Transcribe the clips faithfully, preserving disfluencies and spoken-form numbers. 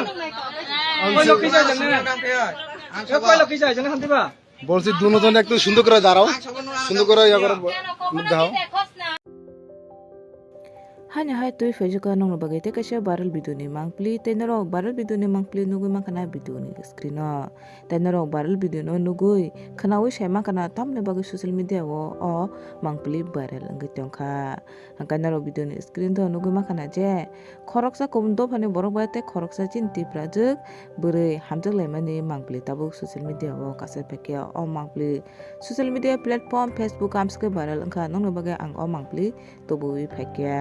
Ang koi lok kisa jang na. Koi lok kisa jang na hamti ba. বলছি দুজন একটু সুন্দর করে দাঁড়াও, সুন্দর করে ইয়া করে ব-, মুখ দেখাও। Hani hai twi phaijak kha nokni bagwi tei kaisa viral video ni mangpili tei norok viral video ni mangpili nugwi mankha na video ni screen o. Tei norok viral video no nugwi khwnawi sai mankha na tamni bagwi social media o o mangpili viral wngwi tongkha. Hwnkhe norok video ni screen o nugwi mankha na je khoroksa kubun dophani borok bai tei khoroksa chini Tripura jwk bwrwi hamjak laimani mangpili tabuk social media o kasai phaikhe o mangpili social media platform Facebook amswkhe viral wngkha nokni bagwi ang o mangpili tubuwi phaikhe.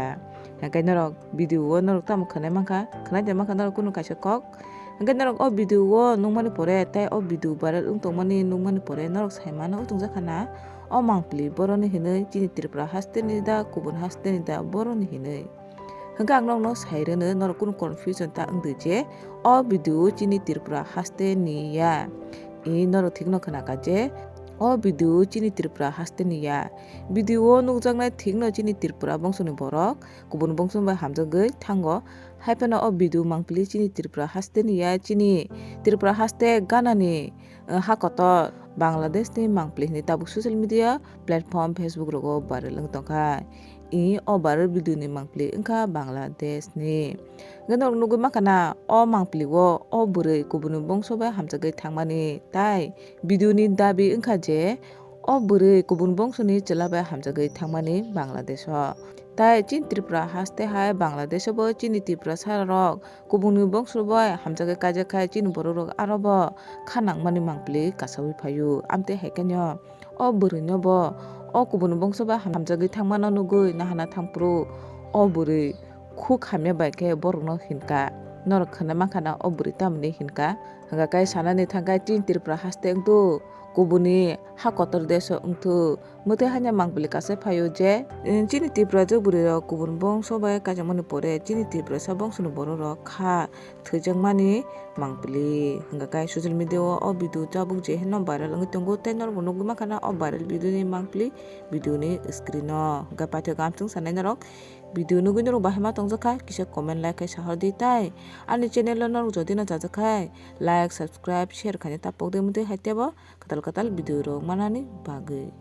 Hwnkhe norok video o norok tamo khwnai mankha, khwnai de mankha norok kunu kaisa kok. Hwnkhe norok o video o nukmani pore tei o video viral wng tongmani nukmani pore norok sai mano wng tongjakha na o mangpili boroni hinwi chini Tripura haste ni da kubun haste ni da boroni hinwi. Hwnkhe ang nokno sai rwno norok kunu confusion ta wngdi je o video chini Tripura haste ni ya. I norok thikno khwnakha je o video chini Tripura haste ni ya. Video o nukjaknai thikno chini Tripura bongso ni borok kubun bongso bai hamjagwi thango. Hai phano o video mangpili chini Tripura haste ni ya, chini Tripura haste Ghana ni, eh, ha kotor Bangladesh ni mangpili hinwi tabuk social media platform Facebook rogo viral wng tongkha. I o viral video ni mangpili wngkha Bangladesh ni. Hwnkhe norok nugwi mankha na o mangpili o o bwrwi kubuni bongso bai hamjagwi thangmani tai video ni dabi wngkha je o bwrwi kubun bongso ni chwla bai hamjagwi thangmani Bangladesh o. Tai chini Tripura haste hai Bangladesh o bo chini Tripura sara rok kubuni bongso bai hamjagwi kaijak khai chini borok rok aro bo kha nangmani mangpili kasawi phaio. Amtwi hai khe no o bwrwi no bo o kubuni bongso bai hamjagwi thangmano nugwi nahana thangphuru o bwrwi khuk hamya bai khe borok no hinkha. Norok khwna mankha na o bwrwi tamoni hinkha. Hwnkha khe sanani thangkhe chini Tripura haste wngthu kubuni ha kotor desh o wngthu. Mwtwi haino mangpili kasai phaio je, eh, chini Tripura jwk bwrwi rok kubun bongso bai kaijakmani pore chini Tripurasa bongso ni borok rok kha thwijakmani mangpili. Hwnkha khe social media o o video tabuk je hino viral wngwi tongo tei norok bo nugwi mankha na o viral video ni mangpili video ni screen o. Hwnkha paithak amchwng sanai norok video nugwi norok bahai ma tongjakha kisa comment like khai sahordi tai ani channel o norok jodi no chajakha like subscribe share khaina tapokdi mwtwi hai tebo kwtal kwtal video rok manani bagwi.